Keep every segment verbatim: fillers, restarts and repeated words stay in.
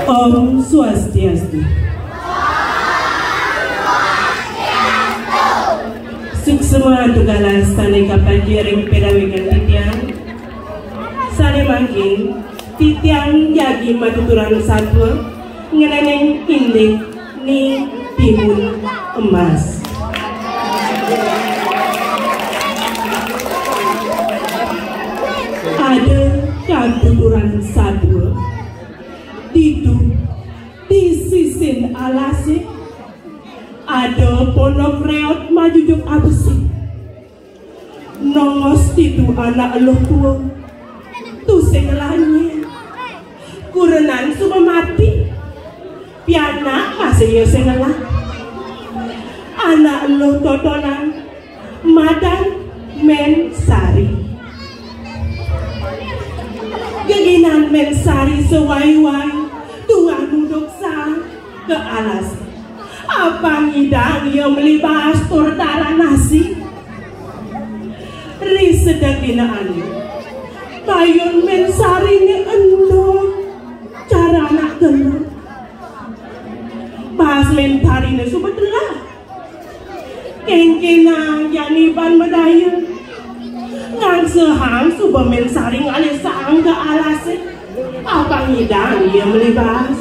Om Swastiastu. Suksma antuk alas sané kapanggih ring padawegan titiang. Sané mangkin titiang jagi matuturan satua ngenénin indik Ni Timun Emas. Ada katuturan satua, ditu di sisin alasé ada pondok reot majujuk abesik. Nongos ditu anak eluh tua, tusing ngelah nyén. Kurenan suba mati, pianak masih ia sing ngelah. Anak eluh totonan madan Mén Sari. Geginan Mén Sari sawai-wai tungah nuduk saang ka alas. Apang nyidang ia meli baas tur taran nasi. Ri sedek dina ané, kayun Mén Sariné ento cara anak gendut. Baas Mén Sariné suba telah. Kénkénang jani ban madaya. Ngangsehang suba Mén Sari ngalih saang ka alasé. Apang nyidang ia meli baas.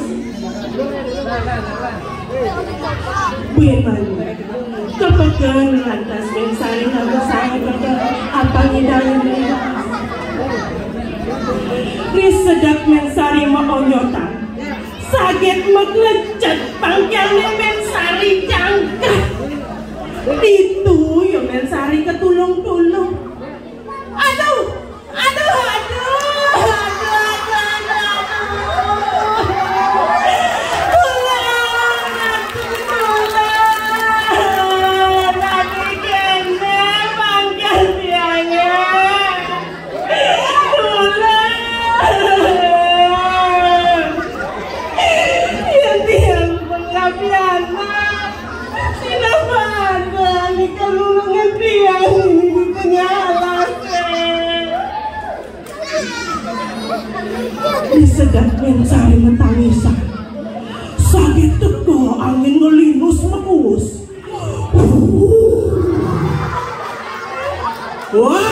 Buin mani. Kepeken lantas Mén Sari ngalih saang ka apang nyidang ia meli baas. Ri sedek Mén Sari maonyotan. Saget maklecet pangkiané Mén Sari jangkat. Ditu ia Mén Sari katulung-tulung. Aduh, aduh, aduh, aduh, aduh, aduh, aduh. Tulung, tulung. Tadi kéné pangkian tiangé. Tulung. Yén tiang pengabdian, sinapa ada ané kalulungan tiang di tengah alasé. Disedek Mén Sari matangisan. Saget teka angin ngelinus mekuus. Wah.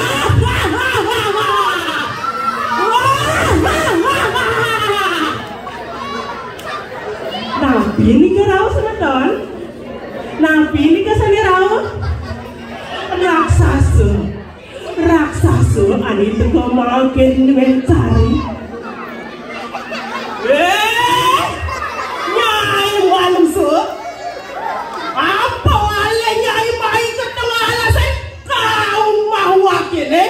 Napi nika rauh semeton? Napi nika sané rauh? Raksasa. Raksasa ané teka makin Mén Sari. Eh, Nyai Walesa? Apa alih Nyai mai ka tengah alasé? Ka umah waké né?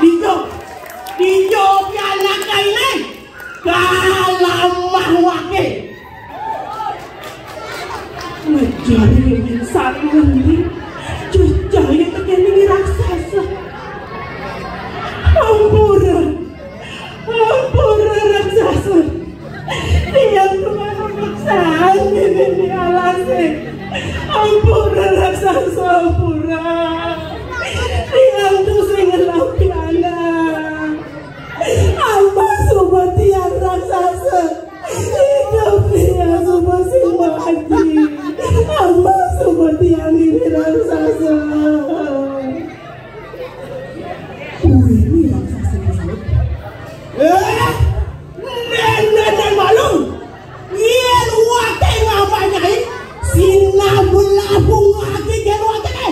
Dija, dija pianak nyainé? Ka lamah waké. Ngejar Mén Sari ngeling, jejeh ia tekéning raksasa. Ampura, ampura raksasa. Tiang tuah maksaan dini di alasé. Ampura raksasa, ampura. Tiang tusing ngelah pianak. Amah suba tiang raksasa. Idup tiang suba sing mati. Amah suba tiang dini raksasa. Wih, ini raksasa disebut. Eh, nén, nén, nén malu. Yén waké ngabah Nyai, sinah belah bungaké yén waké.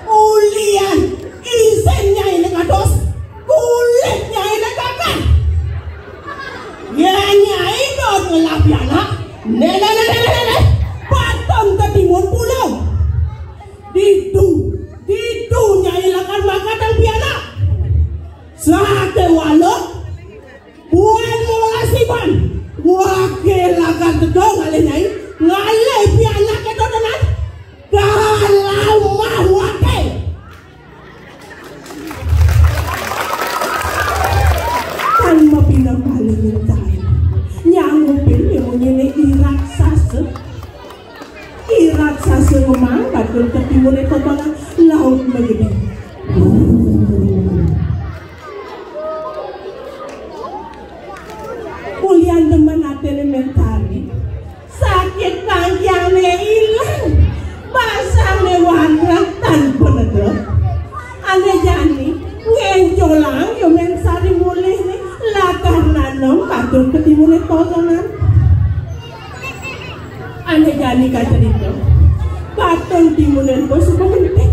Ulian isin nyainé kados, kulit nyainé kakah. Yén nyai dot ngelah pianak, né, né, né, paton katimun pula. Ditu, ditu nyai lakar makatang pianak. Sakéwala Buin molas iban, waké lakar tedong ngalih nyai, ngalih pianak kéto tenan. Kalamah waké. Tan mapineh malih nyai. Nyanggupin nyemunyiné i raksasa. I raksasa ngemangkat tur katimuné totonan laut magedi. Batur ketimuné totonan. Ané jani kacarita, batur timuné suba mentik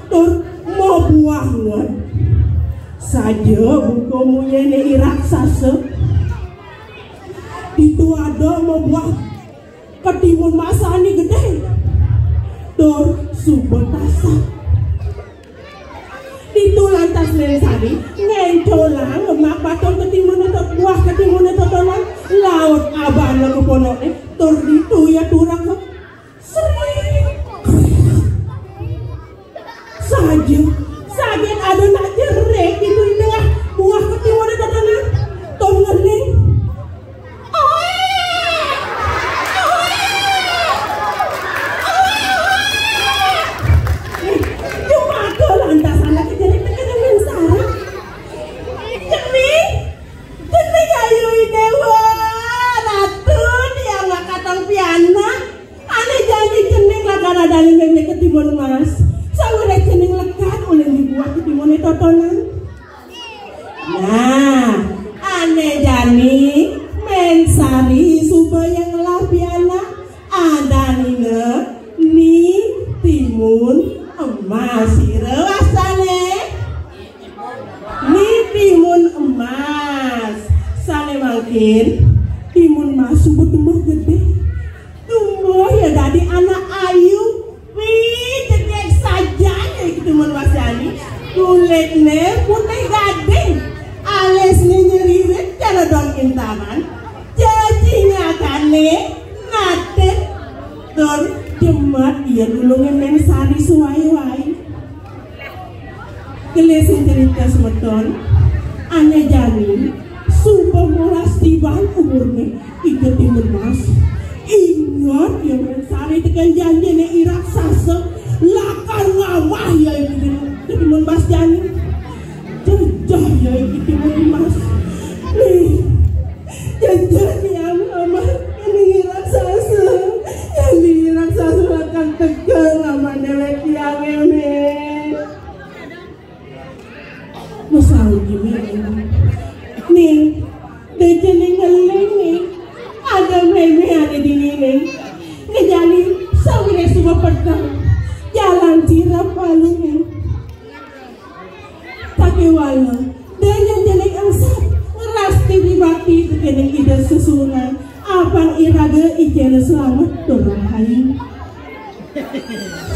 tur mabuah ngon. Saja buka munyiné i raksasa. Ditu ada mabuah ketimun mas ané gedé tur suba tasak. Ditu lantas Mén Sari ngencolang ngemak batur ketimun atau buah ketimun totonan, laut abana ka ponokné, tur ditu ia turek. Sering. Saja, saja ada nak jerik ditu di tengah buah ketimun totonan. Tur ngeling. Cuma ke lantas anak kecil itu kena mengsara. Cening, cening ayu dewa, ratu dia nggak katang pianak. Ané jani cening lakar adané mémé ketimun mas. Sawiréh cening lekad ulih dibuah ketimuné totonan. Nah, ané jani Mén Sari suba yang ngelah pianak adanina Ni Timun Emas. Sira wastané Ni Timun Emas. Sané mangkin Timun Mas suba tumbuh gedé. Tumbuh ya dadi anak ayu. Wih, cedek saja ya gitu mun wasiani. Kulitné putih gading, alisné nyeririt cara daun intaran, cacingakané natit, tur jemat ia nulungin Mén Sari suwai-wai. Gelis sing cerita semeton, ané jani suba molas tiban umurné, Ida Timun Mas. Ingat ya Mén Sari tekan janjiné i raksasa, lakar ngamah ya Ida Timun Mas jani. Jejeh ya Ida Timun Mas. Nih, jejeh ya ngamah ini i raksasa. Yang di raksasa lakar tekan ngamah déwék tiangé, Mén. Masaut gimana? Ning, décé ning ngeling ning. Ada mémé ada di ning. Ngejani sawiréh suba peteng. Jalan sirep malu ning. Pakai wala, dan yang jelek angsat, ngeras tiri bakti kekening ida susunan, apang iraga ijana selamat tur rahayu.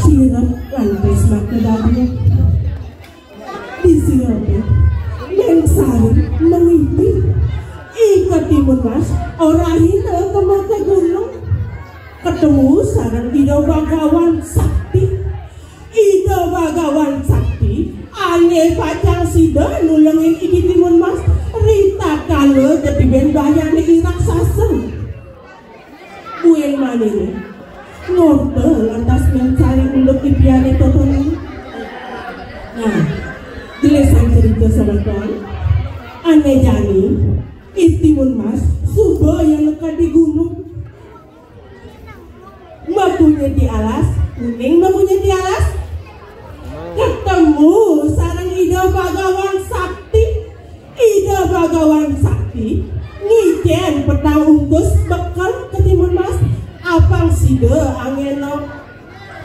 Sirep lantas maka dadi. Di sirepé, Mén Sari mengimpi. Ika Timun Mas, orahina kema ka gunung. Ketemu sareng Ida Bagawan Sakti. Ida Bagawan Sakti, ané pacang sida nulungin Ida Timun Mas, ritatkala ketiben bayané i raksasa. Buin maniné, ngorta lantas Mén Sari unduk ipiané totonan. Nah, gelis cerita semeton. Ané jani, I Timun Mas suba ia neked di gunung. Makunya di alas, kuning makunya di alas. Ketemu sareng Ida Bagawan Sakti. Ida Bagawan Sakti ngicén petang ungkus bekel ka Timun Mas. Apang sida anggéna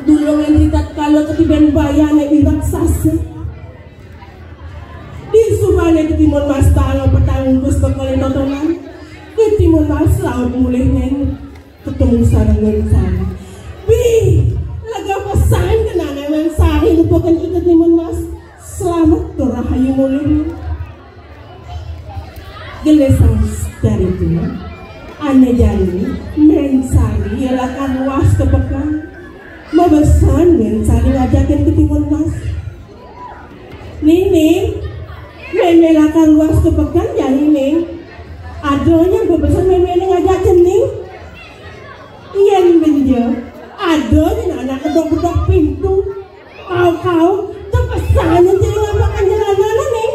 dulungin ritatkala ketiben bayané i raksasa. Disubané Timun Mas taanga petang ungkus bekelé totonan, Timun Mas laut mulih ning ketemu sareng Mén Sari. Wih, lega pesan kenane Mén Sari nepukin Ida Timun Mas. Selamat tur rahayu mulih. Gelis dari itu, ané jani Mén Sari ia lakar luas ka pekan. Mabesan Mén Sari ngajakin Timun Mas. Ning, Ning, mémé lakar luas ka pekan jani, Ning. Ada nyang mabesan mémé ngajak cening. Yén benja, ada nyang anak kedok-kedok pintu. Kau-kau, tepesan cening ngampakan jalanan, Ning.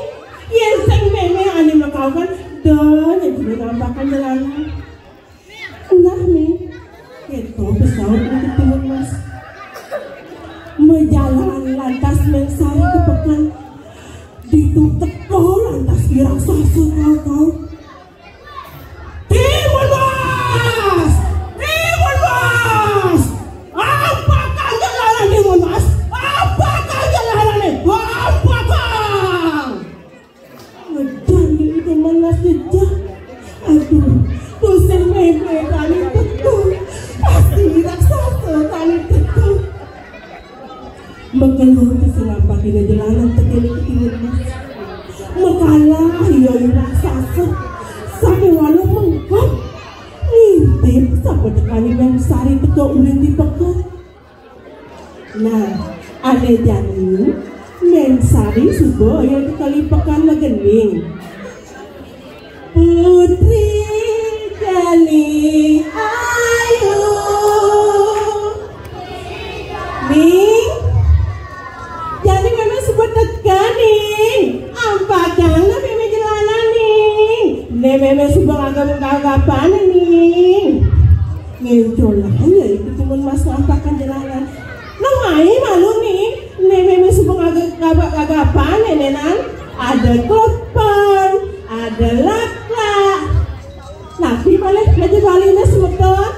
Yén sing mémé ané makaukan, da nyang cening ngampakan jalanan. Nah, Ning, kéto pesaut Timun Mas. Majalan lantas Mén Sari ka pekan. Ditu teka lantas i raksasa kau-kau. Jejak. Aduh, dosen mémé kali teka. Pasti raksasa kali teka. Makelur ka sing ampakina jelanan tekén I Ketimun Mas. Makalah ia I raksasa. Sakéwala mengkeb. Ngintip sapa tekané Mén Sari teka ulin di peken. Nah, ané jani, Mén Sari suba ia di kali peken legening. Putri jani ayu. Ning, jani mémé suba teka, Ning. Ampakang mémé jelanan, Ning. Né mémé suba ngagap-ngagapan, Ning. Ngéncolang ia I Ketimun Mas ngampakang jelanan. Nah, mai malu, Ning. Né mémé suba ngagap-ngagapan, nénénan. Ada klepan, ada laklak. Napi malih baju baliné semeton?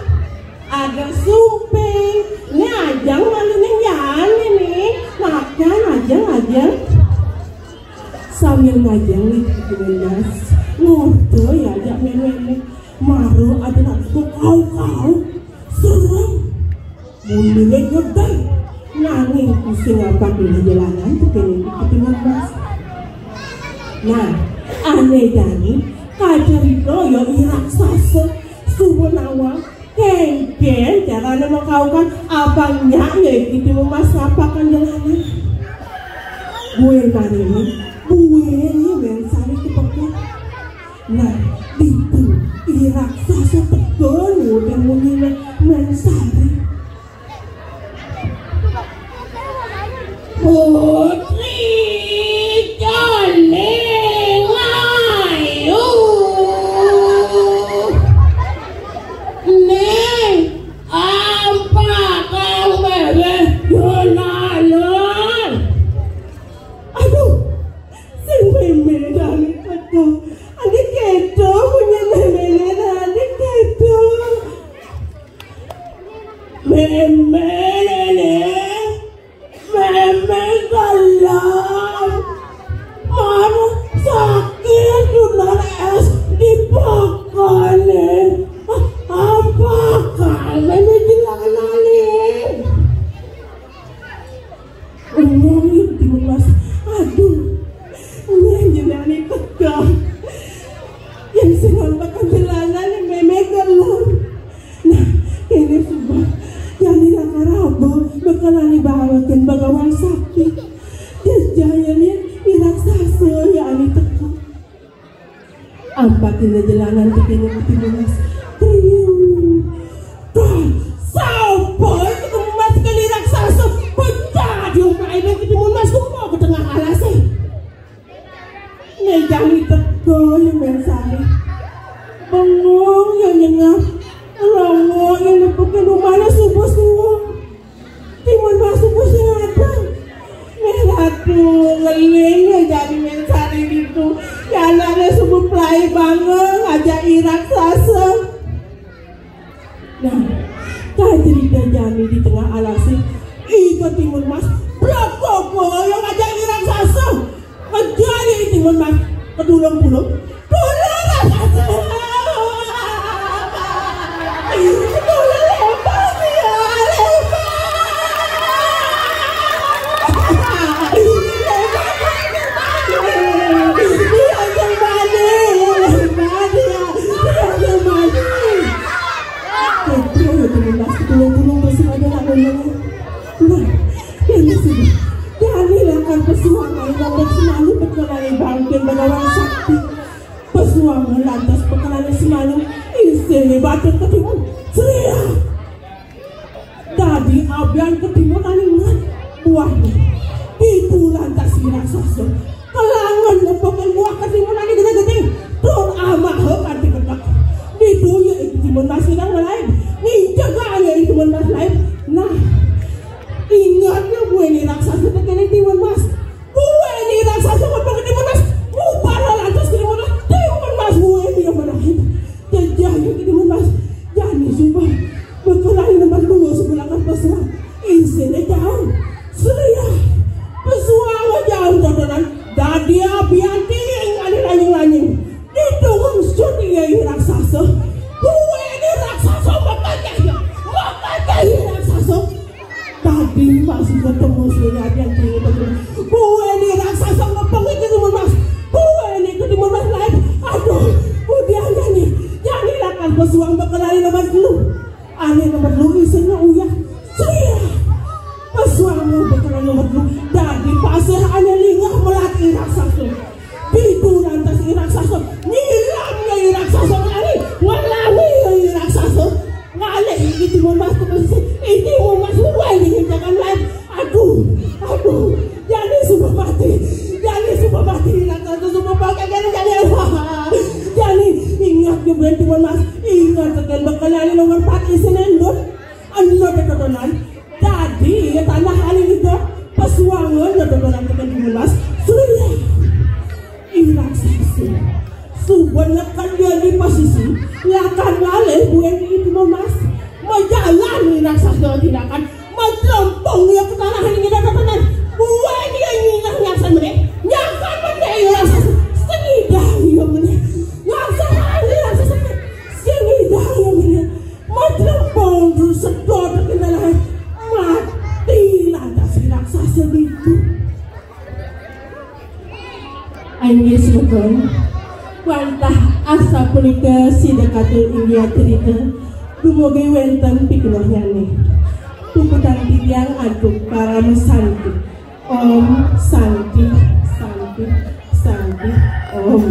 Ada sumping. Né ajeng malu, Ning, jani, Ning. Makan ajeng, ajeng. Sambil ngajeng né Ketimun Mas, ngorta ia ajak méméné. Mara ada nak kau-kau. Serem. Muniné gedé. Nanging sing ampakina jelanan tekén I Ketimun Mas. Nah, ané jani kacerita ia I raksasa suba nawang. Kénkén carané makaukan, apang nyak ia I Ketimun Mas ngampakang jelanan. Buin mariné, buin ia Mén Sari tepekang. Nah, ditu I raksasa teka nuutin munyiné Mén Sari. Putri Jani ayu. Ning, ampakang mémé jelanan. Aduh, sing mémé jani teka. Ané kéto munyin méméné, ané kéto. Mémé, Ning. Mémé gelem. Mara sakit nunas és di peken. Ampakang mémé jelanan, Ning. Bengong I Ketimun Mas. Aduh. Nyén jani teka. Yén sing ngampakang jelanan, mémé gelem. Nah, kéné suba jani lakar aba bakal ané bawakin Bagawan Sakti. Jejeh yén I raksasa ané teka. Ampakina jelanan tekén I Ketimun Mas. Kriu. Dah, sapa I Ketimun Mas kén I raksasa? Pecah diumpain I Ketimun Mas, tumpah ka tengah alasé. Né jani teka ia Mén Sari. Bengong ia nyengah. Langa ia nepukin umahné suba suang. Timun Mas suba sing ada. Méh Ratu, ngeling ia jani Mén Sari ditu. Anaké suba pelai bangga ngajak I raksasa. Nah, kacerita jani di tengah alasé, I Ketimun Mas blekoko ia ngajak I raksasa. Kejar ia I Ketimun Mas, kedulung-dulung. Tulung raksasa! Tulung lempang ia, lempang! Lempang! Ia ajeng mati, lempang ia, ia ajeng mati. Kéto ya, Ketimun Mas, kedulung-dulung, terus ada nak ngomong. Nah, ini suba. Jani lakar pesuangan lantas semalu pekelané bangkin Bagawan Sakti. Pesuangan lantas pekelané semalu, isiné batur ketimun. Sriak. Dadi abian ketimun ané ngeran buahné. Ditu lantas I raksasa kelangen nepukin buah ketimun ané gedé-gedé. Tur amaha kanti kedek. Ditu ia I Ketimun Mas ngidang malaib. Ngincegang ia I Ketimun Mas malaib. Nah, ingetné buin I raksasa tekén I Ketimun Mas. Buin I raksasa ngepeng Ketimun Mas. Bubar lantas Ketimun Mas. Ketimun Mas buin ia malaib. Jejeh ia Ketimun Mas. Jani suba bakal ané nomor dua suba lakar pesuang. Isiné jaun. Sriak. Pesuang jaun totonan. Dadi abian tilik. Raksasa, nyiram ya raksasa, ngalih, ngalih ya raksasa. Ngalih I Timun Mas ke pesisir, I Timun Mas mulai dihintakan lain. Aduh, aduh, jani suba mati, jani suba mati, raksasa suba pakai jani, jani, wah, jani ingat juga Timun Mas, ingat tekan bakal nomor empat isi nendut, anu tekan. Dadi, ya tanah ali kita, pesuangan ada barang tekan Timun Mas. Sudah ya. Ilang sasi. Suba nekan dia di posisi, lakan lalih buin I Timun Mas. Majalan ilang sasi dilakan. Matrampung ya ke tanah ini kita tekan. Buin dia nyingah nyaksan meneh. Nyaksan meneh ilang sasi. Sengidah ya meneh. Nyaksan ilang sasi. Sengidah ya meneh. Matrampung sedot ke tanah. Mati lantas raksasa itu. Inggih semeton, wantah asapunika sida katur inggih carita, dumugi wenten pikenohnyané. Puputang titiang antuk parama santi. Om Santi, Santi, Santi, Om.